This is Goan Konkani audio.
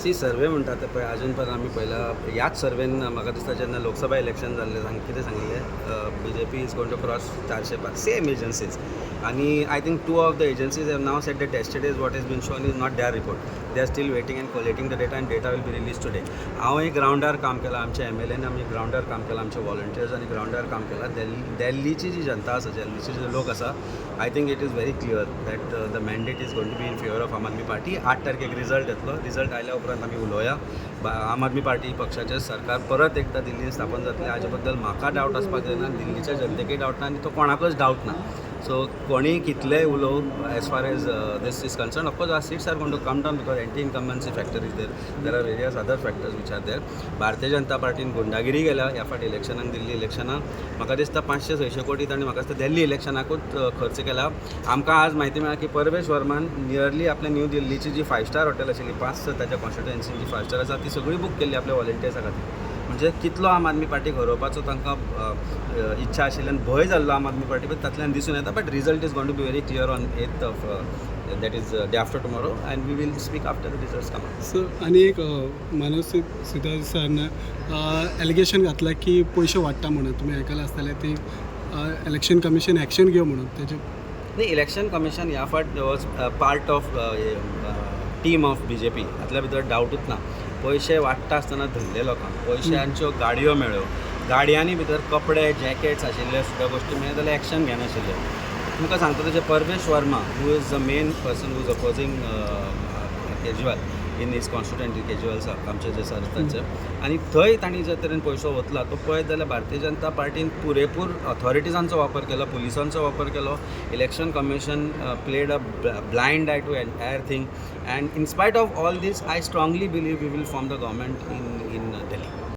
सी, सर्वे म्हणटा ते पळय, अजून पर्यंत आमी पळयला. ह्याच सर्वेन म्हाका दिसता जेन्ना लोकसभा इलेक्शन जाल्लें, कितें सांगिल्लें? BJP is going to cross 400 पार. सेम एजन्सीज आनी I think two of the agencies have now said that yesterday's what is been shown is not their report. They are still waiting and collating the data and data will be release today. हांव एक ग्रावंडार काम केलां, आमच्या एमएलएन आमी ग्रावंडार काम केलां, आमच्या वॉलंटियर्सांनी ग्रावंडार काम केलां. दिल्लीची जी जनता आसा, दिल्लीचे जे लोक आसा, I think it is very clear that the mandate is going to be in favour of Aam Aadmi Party. 8 तारखेक रिजल्ट येतलो. रिजल्ट आयल्या उपरांत आमी उलोवया. आम आदमी पार्टी पक्षाचें सरकार परत एकदां दिल्लीन स्थापन जातलें, हाजे बद्दल म्हाका डावट आसपाक जायना, दिल्लीच्या जनतेकय डावट ना आनी तो कोणाकच डावट ना. सो कोणीय कितलेय उलोवं, as far as this is concerned, of course our seats are going to come down because anti incumbency factor is there, there are various other factors which are there. Bharatiya Janata पार्टीन गुंडागिरी केल्या ह्या फावट इलेक्शनाक. दिल्ली इलेक्शनाक म्हाका दिसता 500-600 कोटी तांणी म्हाका दिसता दिल्ली इलेक्शनाकूच खर्च केला. आमकां आज म्हायती मेळ्ळा की परवेश वर्मान नियरली आपल्या न्यू दिल्लीची जी फायव स्टार हॉटेल आशिल्ली, पांच ताच्या कॉन्स्टिट्युएन्सीन जी फायव स्टार आसा, ती सगळी बूक केल्ली आपल्या वॉलंटियर्सा खातीर. म्हणजे कितलो आम आदमी पार्टीक हरोवपाचो तांकां इच्छा आशिल्ली आनी भंय जाल्लो आम आदमी पार्टी, पण तातल्यान दिसून येता. But result is going to be very clear on 8th of, that is day after tomorrow, and we will speak after the results come. So आनी एक मानव सिद्धार्थ सरान एलिगेशन घातला की पयशे वाडटा म्हणून. तुमी आयकलां आसतलें ती, इलेक्शन कमिशन एक्शन घेवं म्हणून तेजे. नाही, इलेक्शन कमिशन ह्या फावट was part of team of BJP, हातल्या भितर डावटूच ना. पयशे वाडटा आसतना धरले लोकांक, पयशांच्यो गाडयो मेळ्ळ्यो, गाडयांनी भितर कपडे, जॅकेट्स आशिल्ले सुद्दां गोश्टी मेळ्ळे जाल्यार एक्शन घेनाशिल्ले. तुमकां सांगता तशें, परवेश Verma, who is the main person who is opposing Kejriwal in his constituency, Kejriwal साहब आमचे जे सर तांचे, आनी थंय तांणी जे तरेन पयसो ओतला तो पळयत जाल्यार भारतीय जनता पार्टीन पुरेपूर ऑथॉरिटीजांचो वापर केलो, पुलिसांचो वापर केलो. Election Commission played a blind eye to entire thing, and in spite of all this, I strongly believe we will form the government in Delhi.